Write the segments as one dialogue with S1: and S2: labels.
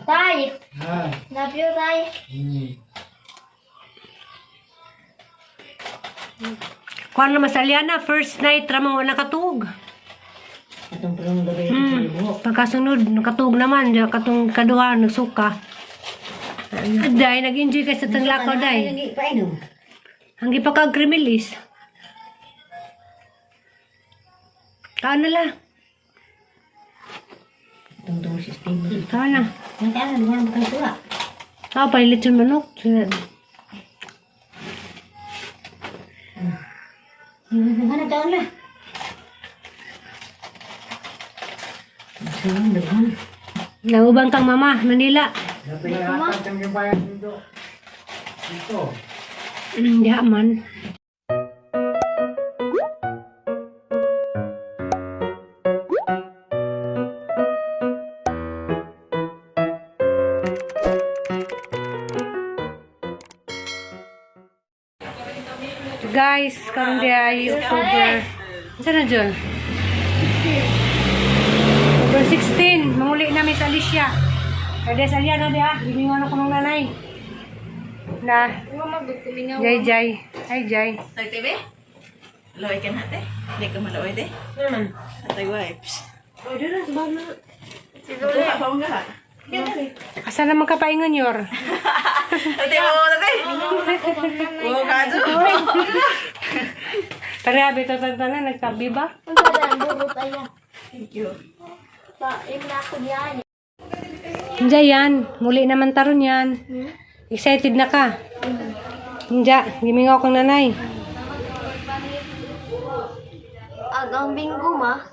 S1: Tay!
S2: Ha.
S1: Love you, Tay.
S3: Kuan naman sa Liana, first night ramang wala nakatug.
S4: Atong tulong gabi buhok.
S3: Pagkasunod, nakatug naman. Diya katong kaduha, nagsuka. Day, nag-enjoy ka sa tanglakaw, day.
S4: Ay, painom.
S3: Ang gipakag-krimilis. Kaan na la.
S4: Itong tulong system.
S3: Kaan na.
S4: Ang kaan, wala mo kang suwa.
S3: Ah, palilit yung manok.
S4: Hanap taon lah. Sige, daghan.
S3: Naubang kang mama, Manila.
S2: Dito. Dito.
S3: Diha man. Guys, karon di ay October. Saan na dyan? October 16, manguli namin sa Alicia. Kaya sa Aliana di ah, gimingon ako ng nanay. Na. Jay Jay. Ay Jay.
S5: Tay TV? Laway ka na te. Hindi ka malaway te. Atay wipes. Kuha pa mo nga.
S3: Asa naman ka paingon yor?
S5: Ate mo ate. Oo kajo.
S3: Pareha bitaw tanan nagtabi ba?
S1: Ang sarang burot ay.
S5: Thank you.
S1: Paim na ako niyan.
S3: Hindi yan. Muli naman taron yan. Excited na ka? Hindi. Gimingaw kang nanay.
S1: Agang binggo, ma.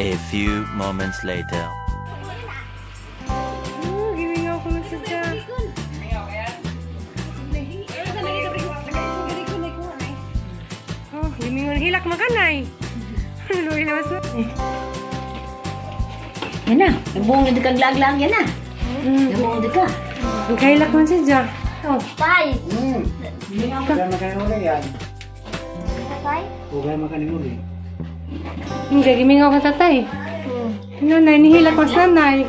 S6: A few moments later.
S3: Oh, gimingaw ko na sadya. Oh, gimingaw. Hilak makanay. Luwi na mas.
S4: Yan na. Nabuong na di ka laglag yan na. Nabuong di ka.
S3: Ang kahilak man sadya. Oh,
S1: Tay.
S2: Ugay makanin uli yan.
S1: Tay?
S2: Ugay makanin uli.
S3: hindi gimingaw ka tatay. Nanay, nihilak mas nanay.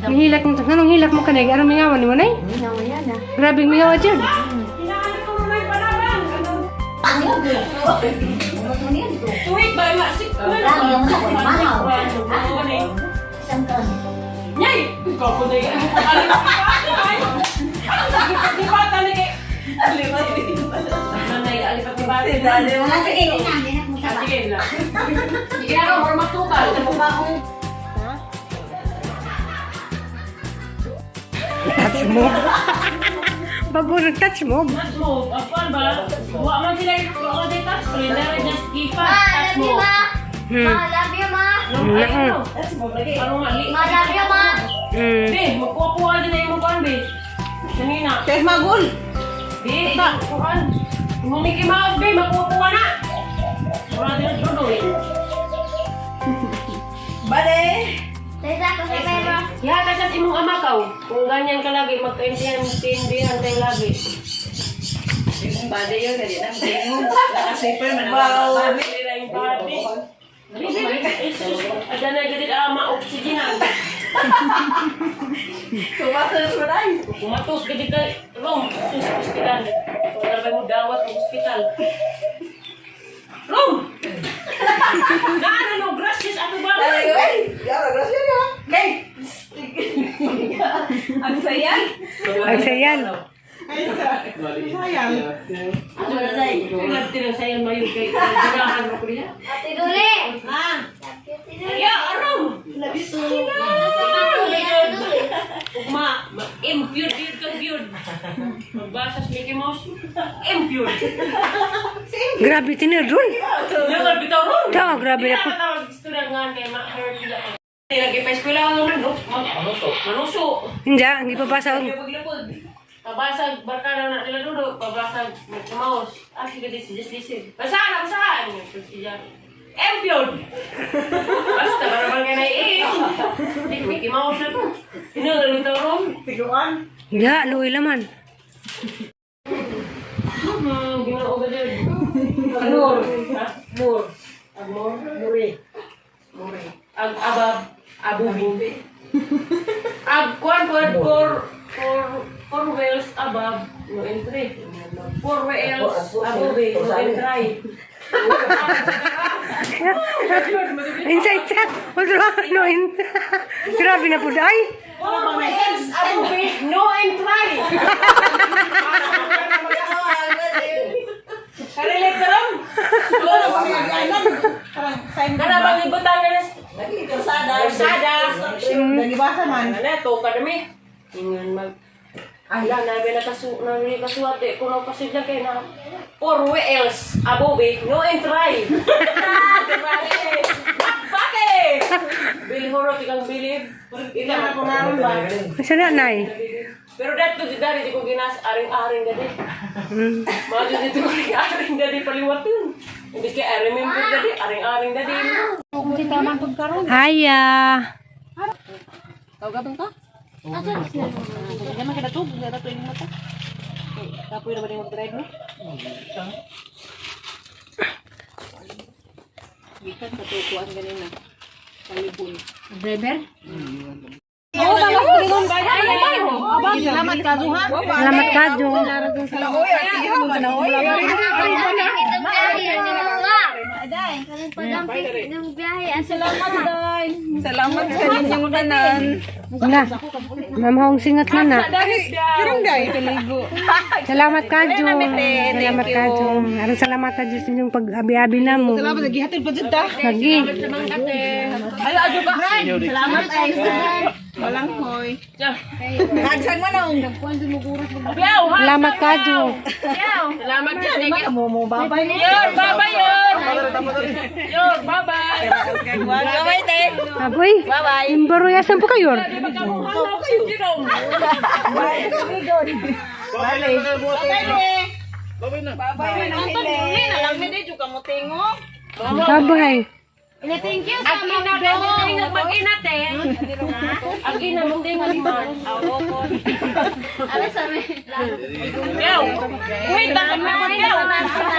S3: Nihilak mo. Anong hilak mo kanay? Anong mingawan ni mo nay?
S1: Mingaw yan ah.
S3: Grabe mingaw dyan.
S5: Tuwik ba? Masik.
S4: Lang yung sa mahaw. Isang ka.
S5: Nyay! Ikaw ko na yan. Lipatan ni kay... Nanay, alipat ni Bati.
S4: Ah, sige, yun na. Yan na kung saba.
S5: Sige na. Sige na, or matukal.
S3: Touch mo. Bago nag-touch mo.
S5: Touch mo. Apan ba? Wa man sila wa man sila touch screen. Dara just keep
S1: Ma,
S5: touch
S1: love
S5: mo.
S1: you, ma. Ma, love you, ma.
S3: Naku.
S5: Ano nga, li.
S1: Ma, love you, ma.
S5: Be, magkuha-kuha din na yung kuhan, be. Kanina.
S7: Kaya magul.
S5: Be, kuhan. Yung Mickey Mouse, be, magkuha-kuha na. Wala din ang trudo, eh.
S7: Bale.
S1: Tay, sa ako sa pera.
S5: Yata sa imong ama kaw. Kung ganyan ka lagi, magkaintindihan tayo lagi.
S7: Bale yun, dali na. Nakasiper man ang
S5: Wow. Ada na gadit ama oksigenan.
S7: Kumatos mo na.
S5: Kumatos gadi ka rom sus hospital. Wala ba mo dawat ng hospital. Rom. Naano no gracias ato ba?
S7: Gracias ya. Kay. Ang saya.
S3: Ang sayan.
S7: Sayang.
S5: Tinang sayan mayo kay ginahan ko niya.
S1: Ate Duli.
S7: Ha?
S1: Love you, Ate Duli.
S5: Ya, arom.
S1: Nasa Duli, Ate Duli.
S5: Ugma, impure yun kang yun. Magbasa sa Mickey Mouse, impure.
S3: Grabe tinerdon.
S5: Yung bitaw ron.
S3: Tawa, grabe na po.
S5: Tawag istorya nga kay ma-hurt nila. Lagi pa eskwela ko naman, manuso. Manuso.
S3: Hindi, hindi pa basa.
S5: Pabasag, barkada na nila dudo, pabasag Mickey Mouse. Ah, sige, this, this, this. Basahan, basahan! Siya. Empyod! Basta, para bang kay eh. Mickey Mouse na to. Sino, nalutaw ron?
S7: Tiguan.
S3: Hindi, luwi laman.
S5: Ginoo ka dyan. Mur. Ha? Mur. Ag mur? Muri. Muri. Ag abab. Abubi. Ag kwan kwan four wheels above no entry. Four wheels above no entry.
S3: Inside chat. No, grabe na po. Ay!
S5: Four wheels above no entry. Karelate ka ron? Kana bang ibutang na
S7: Lagi kalsada.
S5: Kalsada.
S7: Nagibasa man.
S5: Ano, to ka dami. Ingan mag... Ala, nabi na kasu, nabi kasuwate, kuno kasi dyan kay na... Four wheels, above, no entry. Bakit? Bilhoro, tikang bilib. Ika na ko naroon ba?
S3: Isa na, nay.
S5: Pero dato di dari di ko ginas aring-aring gadi. Mga dito ko aring gadi paliwat yun. Hindi kay I remember gadi, aring-aring gadi.
S3: Aya.
S7: Salamat ka, Zuha.
S3: Salamat ka, Jo.
S1: Salamat.
S7: Salamat sa inyong tanan.
S3: Na. Mamahong singat na na.
S7: Karong day, kaligo.
S3: Salamat ka, Jo. Salamat ka, Jo. Aron salamat ka, Jo, sa inyong pag-abi-abi na mo.
S7: Salamat, nagihatid pa dyan ta.
S3: Lagi.
S7: Ayo, adyo ka. Salamat ay. Walang hoy. Nagsan mo na.
S5: Biyaw, ha?
S3: Salamat ka, Jo.
S5: Salamat ka.
S7: Mo, babay.
S5: Yor, bye-bye, Yor. Yor, bye-bye.
S7: Bye-bye, te.
S3: Aboy.
S7: Bye-bye.
S3: Imbaroy asan po kayo?
S7: Bye-bye. Bye-bye. Bye-bye. Na lang mi di juga mo tingog.
S3: Bye-bye.
S1: Thank you sa McDo.
S5: Mag-ina, te. Ang ina mong dingon man.
S1: Ano sabi?
S5: Yaw. Wait, na Yaw.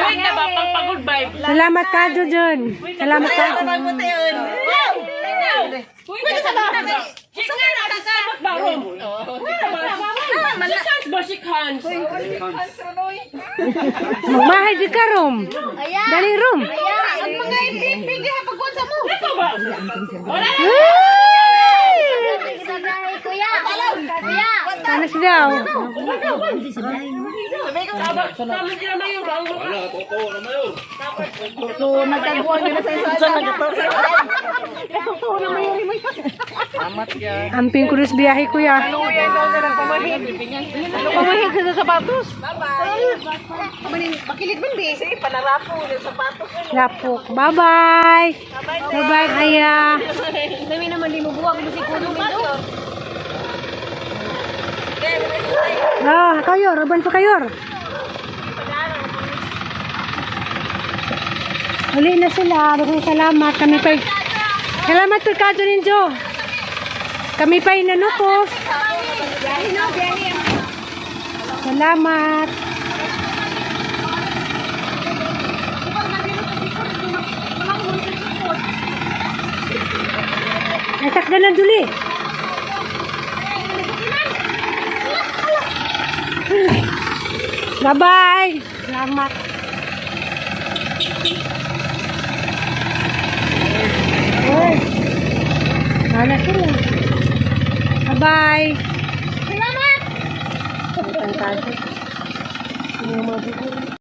S5: Wait na ba pang pag-good vibe.
S3: Salamat ka, Jojon. Salamat ka.
S5: Wait sa ba? Shake hands. Shake hands ba? Shake hands.
S3: Magmahay di ka, Rom.
S1: Ayan.
S3: Dali, Rom.
S7: Ang mga MPP gihapagkuan sa mo.
S5: Wala na.
S1: Sa biyahe, kuya. Kuya.
S3: Ano siya daw?
S5: Tama sila mayor. Ang
S7: So nagkaguan na sa isa.
S3: Amping ko rin biyahe, kuya.
S7: Pamahid sa sapatos. Bye-bye. Bakilid man di. Si panarapo sa sapatos.
S3: Lapok. Bye-bye. Bye-bye, Aya.
S5: Dami naman di mo buwag mo si Kuno Mindo.
S3: Oh, kayor. Uban pa kayor. Uli na sila. Maraming salamat. Kami pa'y... Salamat po kajo ninyo. Kami pa'y nanukos. Salamat. Nasakdan na duli. Bye-bye. Salamat. Uy. Wala sila. Bye-bye. Salamat.